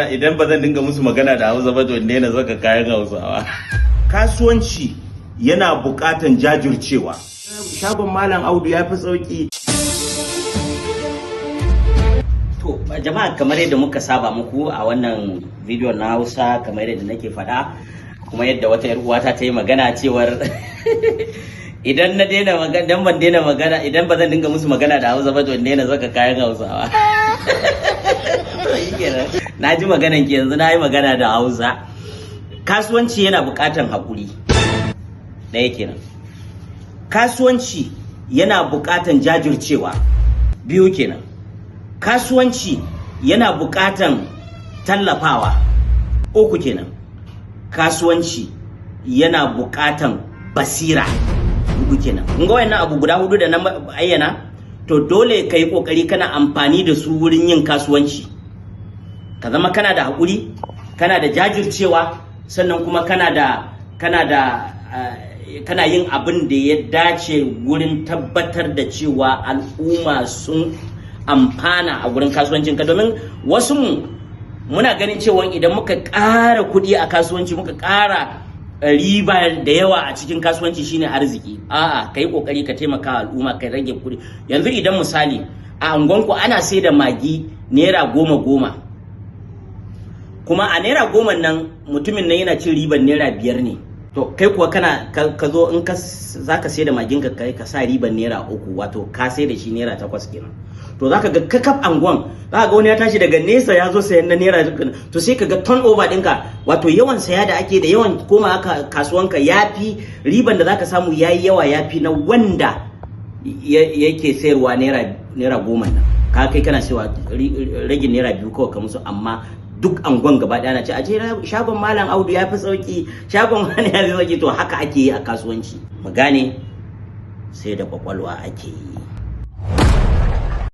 Idan ba zan dinga musu magana da Hausa ba, to in daina saka kayan Hausawa. Kasuwanci yana buƙatan jajircewa. Shagon Malam Audu ya fi sauki. To jama'a, kamar yadda muka saba muku a wannan bidiyon na Hausa, kamar yadda nake faɗa, kuma yadda wata 'yar uwata ta yi magana cewar idan na daina magana, dan ban daina magana, idan ba zan dinga musu magana da Hausa ba, to in daina saka kayan Hausawa. To shikenan. Na ji maganan ki, yanzu na yi magana da Hausa. Kasuwanci yana buƙatan haƙuri. Ɗaya kenan. Kasuwanci yana buƙatan jajircewa. Biyu kenan. Kasuwanci yana buƙatan tallafawa. Uku kenan. Kasuwanci yana buƙatan basira. Hudu kenan. Kun ga wayannan abu guda hudu da na ayyana? To dole ka yi ƙoƙari kana amfani da su wurin yin kasuwanci. Ka zama kana da haƙuri, kana da jajircewa, sannan kuma kana yin abin da ya dace wurin tabbatar da cewa al'umma sun amfana a gurin kasuwancinka. Domin wasu mu muna ganin cewa idan muka ƙara kuɗi a kasuwanci, muka ƙara riba da yawa a cikin kasuwanci, shine arziki. A'a, ka yi ƙoƙari ka taimaka al'umma, ka rage kuɗi. Yanzu idan misali a angonku ana sai da Maggi ₦10 10, kuma a ₦10 nan mutumin nan yana cin riban ₦5 ne, to kai kuwa kana ka zo in ka zaka sai da Maggin ka, kai ka sa riban ₦3, wato ka sai da shi ₦8 kenan. To zaka ga kakaf anguwan zaka ga wani ya tashi daga nesa ya zo sayan na naira. To sai ka ga turnover ɗinka, wato yawan saya da ake da yawan koma haka kasuwanka, yafi riban da zaka samu yayi yawa, yafi na wanda yake sayarwa ₦10 nan. Ka kai kana cewa ragin ₦2 kawai ka musu, amma duk angon gaba ɗaya na ce a je shagon Malam Audu ya fi sauki, shagon wani ya fi sauki. To haka ake yi a kasuwanci. Mu gane sai da kwakwalwa ake yi.